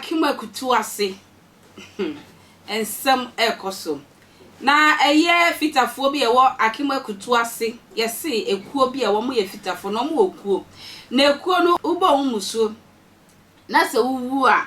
Akim Akutu ase nsɛm ɛrekɔ so. Na ɛyɛ Fitafoɔ bi a ɛwɔ Akim Akutu ase, yɛse ekuo bi a wɔn yɛ Fitafoɔ na wɔn wɔ kuo. Na ekuo no wobɔ wɔn mmusuo na sɛ wowu a,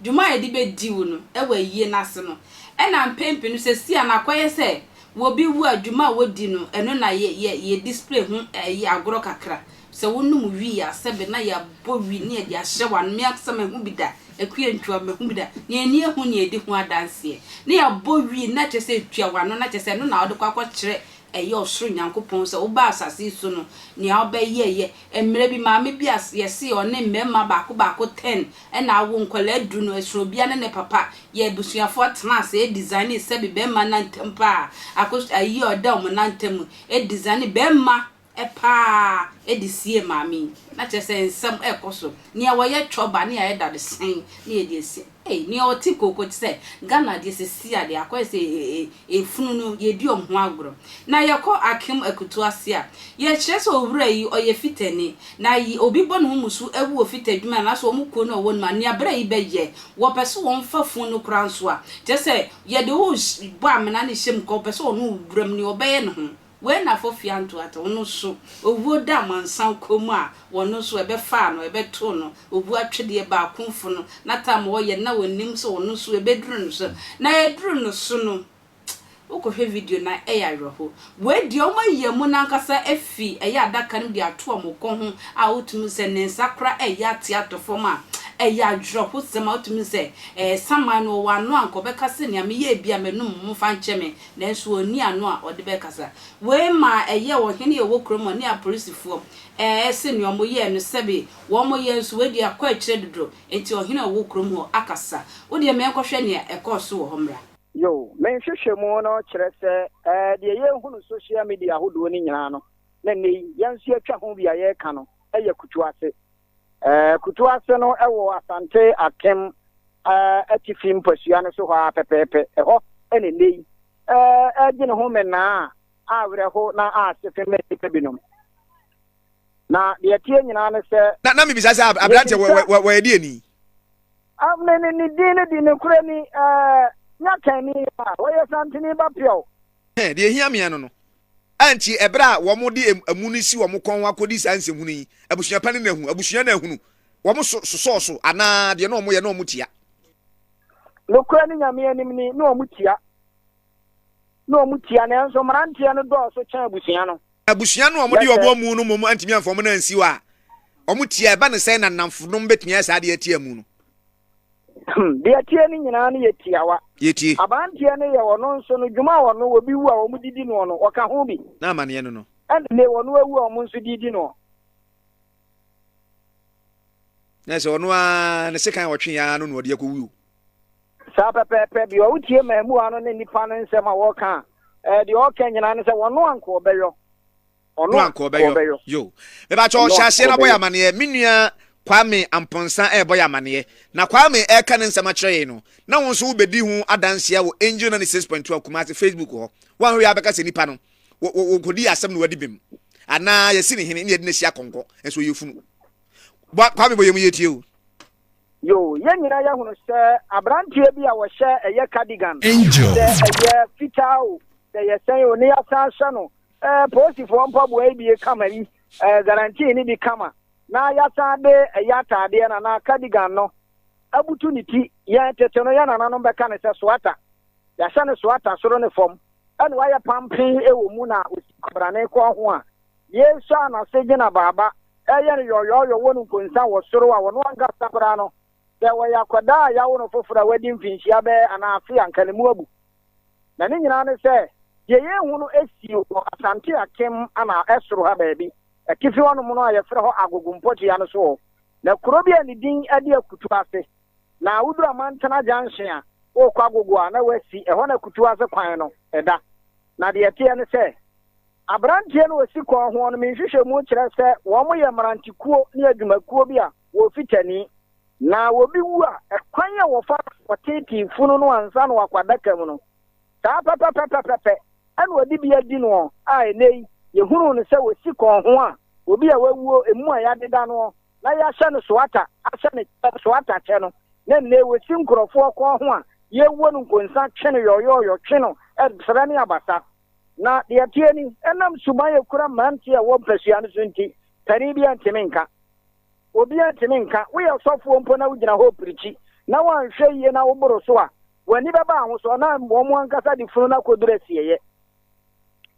dwuma a yɛde bɛdi wo no wɔ ayie no ase no, ɛna mpɛn pii no seesei a no akɔyɛ sɛ obi wu a dwuma a wɔdi no, ɛno na yɛ yɛ yɛ display ho ɛyi agorɔ kakra. Sɛ wonom wii a, sɛbe na yɛabɔ wii na yɛde ahyɛ w'ano. Me ankasa mahu bi da, Akua Ntua, mahu bi da. Nea ani ahu na yɛdi ho adanseɛ. Na yɛabɔ wii na kyerɛ sɛ ɛtua w'ano, na kyerɛ sɛ ɛno na wode kɔ akɔkyerɛ ɛyɛ ɔsoro Nyankopɔn sɛ wobaa asase yi so no, nea wobɛyɛeɛ. Mmerɛ bi, maame bi a yɛse ɔne mmarima baako baako ten na awo nkwadaa du no, ɛsono obiara ne ne papa, yɛ abusuafoɔ tenaa ase designee sɛbe barima nantam paa, akos ayi a ɔda wɔn nantam, designee barima paa de siee maame yi. Na kyerɛ sɛ nsɛm rekɔ so. Nea wɔyɛ twɔba ne yɛayɛ dadesɛn ne yɛde asi. Ei, nea ɔte kooko te sɛ Ghana deɛ sɛsi a deɛ akɔyɛ sɛ efunu no yɛdi wɔn ho agorɔ. Na yɛkɔ Akim Akutu ase a, yɛkyerɛ sɛ owura yi ɔyɛ Fitani. Na obi bɔ ne ho mmusu awu wɔ Fita adwuma anaasɛ wɔn kuo no a ɔwɔ no mu a, nea bra yi bɛyɛ, wɔpɛ sɛ wɔfa funu no koraa nso a, kyerɛ sɛ yɛde wo bɔ amena no hyɛ mu kɔ, wɔpɛ sɛ ɔne wo wura mu, nea ɔbɛyɛ ne ho. Wei na Afofia ntoatoa no so owuo da amansan kɔ mu a wɔno nso ɛbɛfaa no ɛbɛtoo no owu atwedeɛ baakonfo no na tam ɔyɛ na ɔnim sɛ ɔno nso ɛbɛduru no so na ɛduru no so no wokɔhwɛ video no a ɛyɛ awerɛho wei deɛ wɔn ayi amu no ankasa afi ɛyɛ adaka no mu de ato wɔn kɔn ho a wotumi sɛ ne nsa kora ɛyɛ ate atɔ fam a ɛyɛ awerɛhosɛm a wotumi sɛ ɛɛ saman no ɔwɔ ano a nka ɔbɛka sɛ nea meyɛɛ bi a m'anum momfa nkyɛ me Nanso ɔnni ano a ɔde bɛkasa. Wei maa ɛyɛɛ ɔhene a ɔwɔ kurom hɔ ne apolisifoɔ ɛɛ se nea wɔyɛɛ no sɛbe wɔyɛ nso wei deɛ akɔ akyire dodo enti ɔhene a ɔwɔ kurom hɔ akasa. Wo deɛ ma yɛnkɔhwɛ nea ɛkɔɔ so wɔ hɔ mmra. Yo, me nhwehwɛmu no kyerɛ sɛ ɛɛ deɛ yɛrehu no social media ahodoɔ no nyinaa no, na nnɛ yi yɛn nso yɛatwa ho bi a yɛreka no yɛ kutu ase. Kutu ase no wɔ Asante Akem atifi mpasua no so hɔ ara pɛpɛɛpɛ. Ɛhɔ na nnɛ yi ɛregye ne ho mmennaa a awerɛho na asefe ma nnipa binom. Na deɛ ɛteɛ nyinaa ne sɛ. Na na mebisa sɛ aberanteɛ wɔyɛ deɛ ni? Ne ne ne din no di ne korɛ ni Nyatani a wɔyɛ Santini ba Piaw. Deɛ ɛhia meɛ no no. Enti ɛberɛ a wɔde amu no si wɔn kɔn ho akɔdi saa nsɛmhunu yi, abusua panin no ahu, abusua no ahunu, wɔn so sosɔɔ so anaa deɛ na wɔyɛ na wɔtia? Nokorɛ ne Nyame anim ni, na wɔtia. Na wɔtia, nanso mmeranteɛ no dɔɔso kyɛn abusua no. Abusua no a wɔde wɔn amu no mmom antumi amfa wɔn ansi hɔ a wɔtia. Ɛba no sɛn na nnamfonom bɛtumi ayɛ saa adeɛ atia amu no? Deɛ ɛteɛ no nyinaa no yɛ tiawa. Yɛtie. Aberanteɛ no yɛ ɔno nso no dwuma a ɔno obi wu a wɔn de di noɔ no ɔka ho bi. Na amaneɛ no no. Ɛna ne ɔno awu a wɔn nso de di noɔ. Na sɛ ɔno ara ne sekan a ɔtwe ara no na ɔde akɔwu o. Saa pɛpɛɛpɛ, deɛ wotie mmaamua no ne nnipa no nsɛm a wɔka a, ɛɛ deɛ ɔka nyinaa ne sɛ wɔno anka ɔbɛyɔ. Ɔno anka ɔbɛyɔ. Yo. Mebakyɛ ɔhyɛ aseɛ na bɔ yɛ amaneɛ. Me nua Kwame Amponsah ɛrebɔ yɛ amaneɛ. Na Kwame ɛreka ne nsɛm akyerɛ yɛn no, na wo nso wobɛdi ho adanseɛ wɔ Angel 96.2 Kumasi Facebook hɔ. Woanhwɛ yɛ abɛka sɛ nipa no, wɔkɔdi asɛm na wadi bem. Anaa yɛsi ne hene ne yɛde no asi akɔnkɔ, nso ɔyɛ funu. Kwame bɔ yɛ mu yɛtie o. Yoo, yɛn nyinaa yɛahunu sɛ aberanteɛ bi a wɔhyɛ ɛyɛ cardigan, sɛ ɛyɛ fitaa o, sɛ ɛyɛ sɛn o, ne yɛasan ahyɛ no Eh, polisifoɔ mpaboa yi bi kama yi, eh, guarantee no bi kama, na yɛasan de ɛyɛ ataadeɛ no anaa cardigan no abutu ne ti. Yɛn tete no, yɛn nananom bɛka no sɛ soata. Yɛahyɛ no soata soro ne fam, ɛna wayɛ pampen wɔ mu na ɔsi kwabrane kɔn ho a, yɛsua n'ase gyina baaba, ɛyɛ no yɔyɔɔyɔ wɔ no nkonsa wɔ soro a ɔno ankasa koraa no, sɛ ɔyɛ akwadaa a yɛawo no foforɔ a wadi mfinhyia bɛyɛ anaa afe a, anka ne mu abu. Na ne nyinaa ne sɛ, deɛ yɛrehu no si wɔ Asante Akem ana ɛsoro ha baabi, atifi hɔnom no a yɛfrɛ hɔ Agogo Mpɔkyea no so hɔ. Na kuro bi a ne din de Akutu Ase. Na woduru Amantena Junction a, worekɔ Agogo a, na woasi, ɛhɔ na Akutu Ase kwan no da. Na deɛ ɛteɛ ne sɛ, aberanteɛ no a ɔsi kɔn hoɔ no, me nhwehwɛmu kyerɛ sɛ wɔyɛ mmerantekuo ne adwumakuo bi a wɔfitani. Na obi wu a, ɛkwan a wɔfa so wɔteetee funu no ansa na wakɔ adaka mu no, saa pɛpɛpɛpɛpɛ na wɔde bi adi noɔ a ɛnnɛ yi yɛhunuu no sɛ wɔsi kɔn ho a obi a wawuo emu a yɛadeda noɔ na yɛahyɛ no soata ahyɛ no kyɛ soata kyɛ no. Na nnɛ wɔsi nkurɔfoɔ kɔn ho a yɛwuo no nkonsa twe no yɔyɔɔyɔ twe no serɛ ne abasa. Na deɛ ɛteɛ ni, ɛnam suban a ɛkura mmeranteɛ a ɛwɔ mpasua no so nti, panin biara ntumi nka. Obiara ntumi nka. Woyɛ ɔsɔfoɔ mpo na wogyina hɔ repirikyi na woanhwɛ yie na woboro so a, w'ani bɛba ahosoɔ na wɔn ankasa de funu no akɔduru asieeɛ.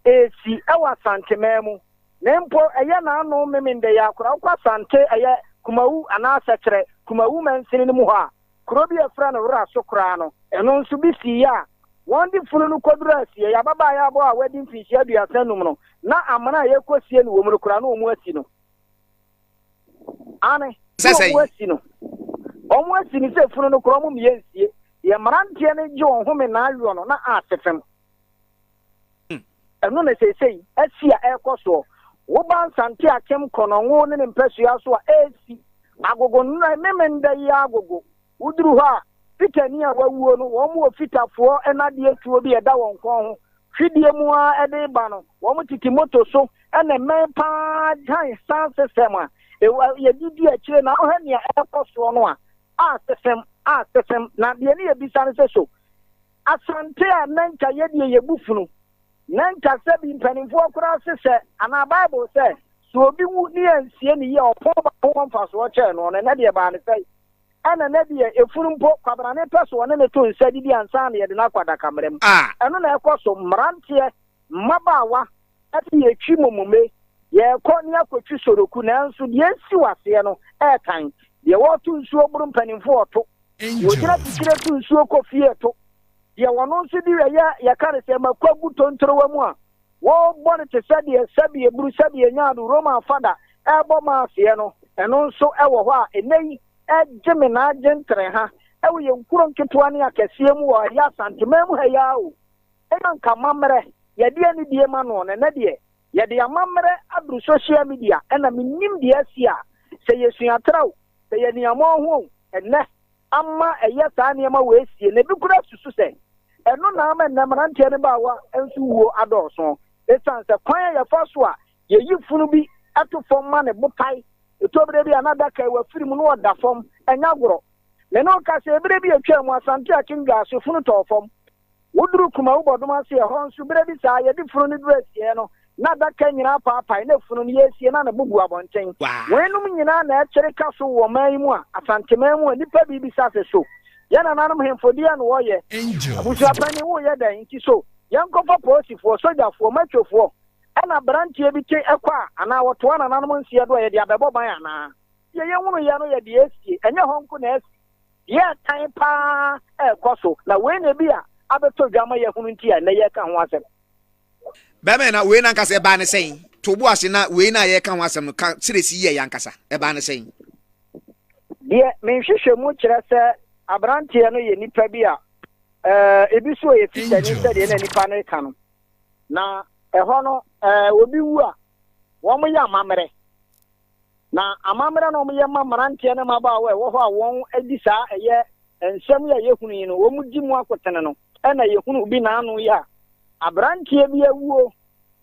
Ɛresi wɔ Asanteman mu, na mpo ɛyɛ n'ano Memenda yi ara koraa, wokɔ Asante ɛyɛ Kumawu anaa Sɛkyerɛ Kumawu mansini no mu hɔ a, kuro bi a yɛfrɛ no Weraso koraa no, ɛno nso bi siiɛ a wɔde funu no kɔduruu asieeɛ. Ababaayaa bɔ a wadi mfinhyia 35 no, na amena a yɛrekɔsie no wɔ mu no koraa na wɔn asi no. Aane, Sɛ na sɛn? wɔn asi no. Wɔn asi no sɛ funu no koraa wɔn mmea nsie. Deɛ mmeranteɛ no gye wɔn home na aweɔ no, na ase fam. Ɛno na seesei asi a ɛrekɔ soɔ. Woba Nsante Akyem Kɔnɔngo ne ne mpasua so a, ɛresi. Agogo nnora, Memenda yi ara agogo. Woduru hɔ a, Fitani a wawuo no, wɔn wɔ Fitafoɔ nnadeɛ tuo bi a ɛda wɔn kɔn ho. Hwedeɛ mu ara de reba no, wɔn tete moto so na mmɛn pa ara gyan sound system a yɛde di akyire na wohwɛ nea ɛrekɔ soɔ no a, asesem, asesem. Na deɛ ne yɛbisa no sɛ so Asante a na nka yɛdeɛ yɛbu funu, na nka sɛbi mpanimfoɔ koraa se sɛ, anaa Bible sɛ, sɛ obi wu ne yɛansie no yie a ɔpɔn baako wɔ mfasoɔ kyɛn noɔ no, ɛnɛ deɛ ɛbaa no sɛn? Ɛna ɛnɛ deɛ efunu mpo, kwabrane pɛ so ɔne no to nsa didi ansa na yɛde no akɔ adakamena mu. Ɛno na ɛkɔ so, mmeranteɛ, mmabaawa, ɛde yɛtwi momome, yɛrekɔ ne akɔtwi soroku, nanso deɛ ɛsi wɔ aseɛ no ɛretan. Deɛ wɔreto nsuo boro mpanimfoɔ ɔto. Wɔgyina fikyire to nsuo kɔ fie to. Deɛ wɔno nso de ɛyɛ yɛka no sɛ mako agu tontorowa mu a wɔrebɔ no te sɛ deɛ sɛbi eburu sɛbi enyaado Roman fada ɛrebɔ maaseɛ no, ɛno nso ɛwɔ hɔ a ɛnnɛ yi ɛregye me na agye ntereha ɛwɔ yɛn nkuro nketewa ne akɛseɛ mu wɔ ɛyɛ Asanteman mu ha yi ara o. Ɛyɛ anka amammerɛ yɛde anidie ma noɔ no ɛnnɛ deɛ yɛde amammerɛ aduru social media ɛna mennim deɛ asi a sɛ yɛsua tra o Sɛ yɛ aniammɔn ho o, ɛnnɛ ama ɛyɛ saa nneɛma wei sie, na ebi koraa susu sɛ ɛno na ama nnɛ mmeranteɛ ne mmaawa nso wuo adɔɔso. Esiane sɛ kwan a yɛfa so a yɛyi funu bi to fam ma ne bo pae, ɛtɔ berɛ bi a na adaka yi wafiri mu na ɔda fam, ɛnyɛ agorɔ. Me ne wo kasa yi, berɛ bi a ɛtwaa mu, Asante Akim Dwaase, funu tɔɔ fam. Woduru Kumawu Bɔdom ase ɛhɔ nso, berɛ bi saa, yɛde funu no duru asieɛ no, na adaka nyinaa apaapae, na funu no yɛresie na ne bo gu abɔnten. Weinom nyinaa na ɛkyere ka so wɔ ɔman yi mu a, Asanteman mu a, nnipa bi bisa se, So yɛn nananom hemfo deɛn na wɔyɛ? Abusua panin, woreyɛ dɛn nti? So yɛnkɔfa polisifoɔ, sogyafoɔ, matwofoɔ, ɛna aberanteɛ bi te kɔ a, anaa wɔtoa nananom nseɛ do a, yɛde abɛbɔ ban anaa? Deɛ yɛhunuiɛ no yɛ deɛ asie, ɛnyɛ hɔ nko na asi. Deɛ ɛtan pa ara rekɔ so, na wei na ebia abɛtɔ dwa ama yɛahunu nti a nnɛ yɛreka ho asɛm. Bɛrima na wei no ankasa ɛbaa ne sɛn? To bo ase na wei no a yɛreka ho asɛm no ka sɛdeɛ ɛsi yɛeɛ ankasa. Ɛbaa ne sɛn? Deɛ me nhwehwɛmu kyerɛ sɛ aberanteɛ no yɛ nipa bi a ɛɛ ebi so ɔyɛ fitani sɛdeɛ na nipa no reka no. Na ɛhɔ no ɛɛ obi wu a wɔyɛ amammerɛ. Na amammerɛ na wɔyɛ ma mmeranteɛ ne mmabaawa a ɛwɔ hɔ a wɔadi saa ɛyɛ nsɛm yi a yɛhunu yi no, wɔdi mu akotene no, ɛna yɛhunu bi n'ano yi a aberanteɛ bi awuo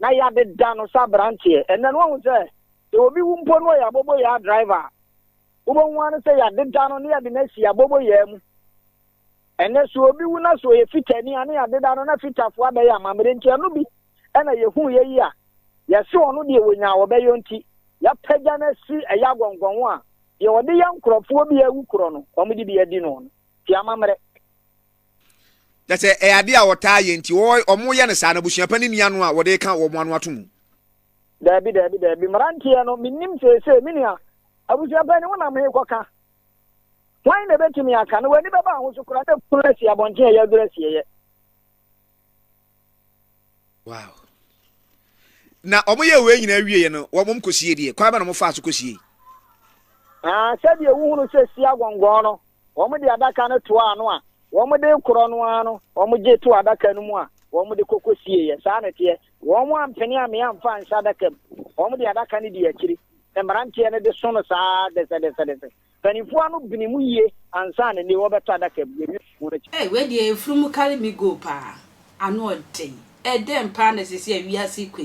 na yɛadeda no sɛ aberanteɛ. Ɛnnɛ no wahu sɛ sɛ obi wu mpo no ɔyɛ aboboyaa driver a, wobɛhu ara ne sɛ yɛadeda no na yɛde no asi aboboyaa mu. Ɛnnɛ sɛ obi wu na sɛ ɔyɛ fitani a na yɛadeda no na fitafoɔ abɛyɛ amammerɛ nti ɛno bi na yɛhuiɛ yi a yɛse ɔno deɛ wɔnya a ɔbɛyɔ nti yɛapagya no asi ɛyɛ agɔngɔn a deɛ ɔde yɛ nkorɔfoɔ bi a awu korɔ no wɔde bi adi no no nti amammerɛ. Kyerɛ sɛ ɛyɛ adeɛ a wɔtaa yɛ nti wɔyɛ no saa na abusua pa no nni ano a wɔde reka wɔn ano ato mu. Daabi daabi daabi mmeranteɛ no mennim seesei me nua abusua panin wonam he kɔka Hwan na ebetumi aka na w'ani bɛba ho so koraa na kunu asi abɔnten a yɛaduru asieeɛ? Wow. Na wɔn yɛ wei nyinaa wieɛ no, wɔn kɔsie deɛ, kwan bɛ na wɔn faa so kɔsie? Ah, sɛdeɛ wohunu sɛ si agɔngɔn no, wɔn de adaka no toa ano a, wɔn de korɔ no ara no, wɔn gye to adaka no mu a, wɔn de kɔkɔ sieeɛ. Saa na ɛteɛ. Wɔn ampene ammea amfa anhyɛ adaka mu. Wɔn de adaka no di akyiri. Mmeranteɛ no de so no saa dɛsɛdɛsɛdɛsɛ. Mpanimfoɔ ano bene mu yie ansa na nnɛ wɔbɛtɔ adaka mu. Yɛwie ho no akyi. Ei wei deɛ afunumu carry me go paa ano ɔden ɛdɛn paa na sɛsi a wiase rekɔ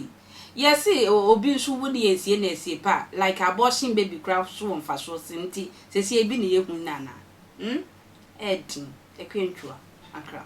yi yɛse obi nso wu ne yɛnsie no asie pa a like abortion baby koraa so wɔ mfasoɔ sen nti sɛsi ebi ne yɛhu nnɛ anaa hmm. Ɛyɛ den. Akua Ntwua, Accra.